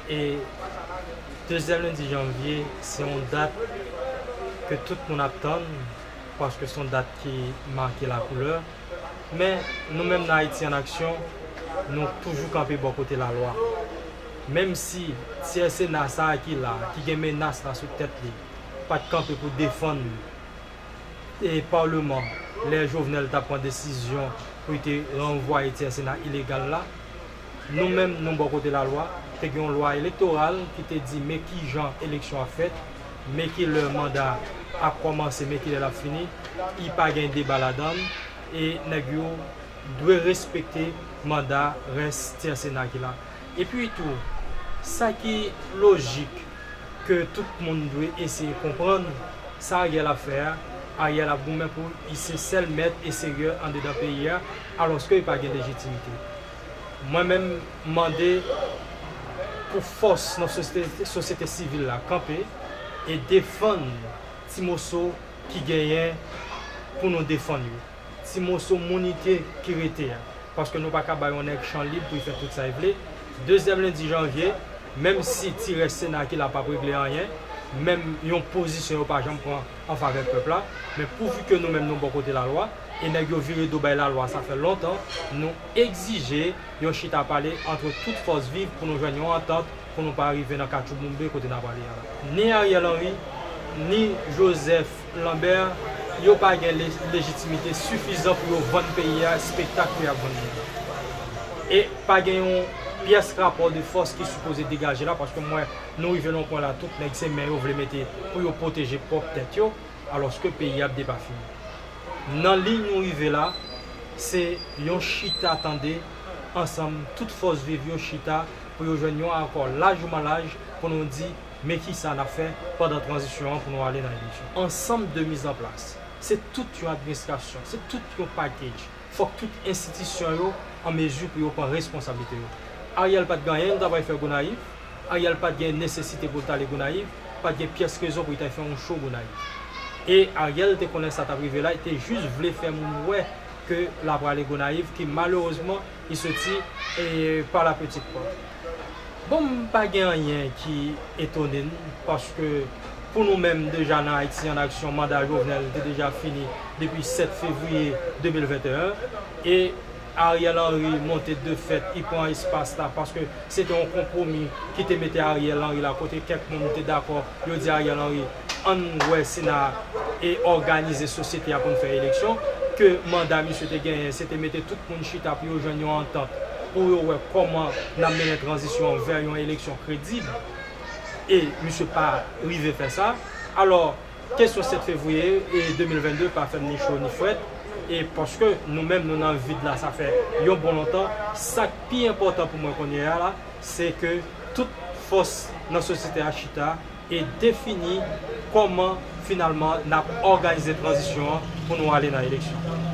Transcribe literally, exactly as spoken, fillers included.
E dezyèm lendi janvye, se yon dat ke tout moun ap tann, paske se yon dat ki make lakoulè. Men, nou menm nan Ayiti an Aksyon, nou toujou kanpe bò kote lalwa. Menm si tyè Sena sa a ki la, ki gen menas la sou tèt li, pa t kanpe pou defann e Palman lè Jovenel t ap pran desizyon pou l te ranvwaye tyè Sena ilegal la, nou menm, nou bò kote lalwa, te gen yon lwa elektoral ki te di men ki jan eleksyon ap fèt, men ki lè manda ap kòmanse, men ki lè l ap fini, li pa gen deba ladan l, e nèg yo dwe respekte manda rès tyè Sena ki la. Epi tou, sa ki lojik ke tout moun dwe eseye konprann, sa Ariel ap fè a, Ariel ap goumen pou li se sèl mèt e senyè andedan peyi a, alòske li pa gen lejitimite. Mwen menm, m mande pou fòs nan sosyete, sosyete sivil la kanpe e defann ti moso ki genyen pou nou defann yo. Ti moso mounite ki rete a. Paske nou pa ka bay yon nèg chan lib pou l fè tout sa l vle. Dezyèm lendi janvye, menm si ti rès Sena ki la p ap regle anyen, menm yon pozisyon yo pa janm pran an favè pèp la, men pouvi ke nou menm nou bò kote lalwa, e nèg yo vire do bay lalwa, sa fè lontan, nou egzije yon chita pale ant tout fòs viv pou nou jwenn yon antant pou nou pa rive nan katchouboumbe kote n ap ale a la. Ni Ariel Henry, ni Joseph Lambert, yo pa gen le-, lejitimite sifizan pou yo vann peyi a espektak ke y ap vann li. E pa gen yon pyès rapò de fòs ki sipoze degaje la, paske m wè nou rive nan yon pwen la, tout nèg se men yo vle mete pou yo pwoteje pwòp tèt yo, alòske peyi a ap depafini. Nan liy nou rive la, se yon chita tande ansanm, tout fòs viv yo chita pou yo jwenn yon akò lajman laj pou nou di men kisa n ap fè pandan tranzisyon an pou nou ale nan eleksyon. Ansanm de mizanplas, se tout yon administrasyon, se tout yon pakej. Fòk tout enstitisyon yo an mezi pou yo pran responsablite yo. Ariel pa t gen anyen l ta pral fè Gonayiv. Ariel pa t gen nesesite pou l t ale Gonayiv. Pa t gen pyès rezon pou l t al fè yon cho Gonayiv. E Ariel te konnen sa t ap rive la, li te jis vle fè moun wè ke l ap prale Gonayiv, ki malerezman, li soti, e, pa la petite porte. Bon, m pa gen anyen ki etone n, paske pou nou menm, deja nan Ayiti an Aksyon, manda Jovenel te deja fini depi sèt fevriye de mil venteyen, e Ariel Henry monte de fèt, li pran espas la, paske se te yon konpwomi ki te mete Ariel Henry la, kote kèk moun te dakò, yo di Ariel Henry, ann wè Sena a e òganize sosyete a pou n fè eleksyon, ke manda misye te genyen, se te mete tout moun chita pou yo jwenn yon antant, pou yo wè kòman n ap mennen tranzisyon an vè yon eleksyon kredib, e misye pa rive fè sa. Alò, kesyon sèt fevriye e de mil vennde pa fè m ni cho ni frèt, e paske nou menm nou nan vid la, sa fè yon bon lontan, sa k pi enpòtan pou mwen kounye a la, se ke tout fòs nan sosyete a chita e defini kòman finalman n ap òganize tranzisyon an pou nou ale nan eleksyon.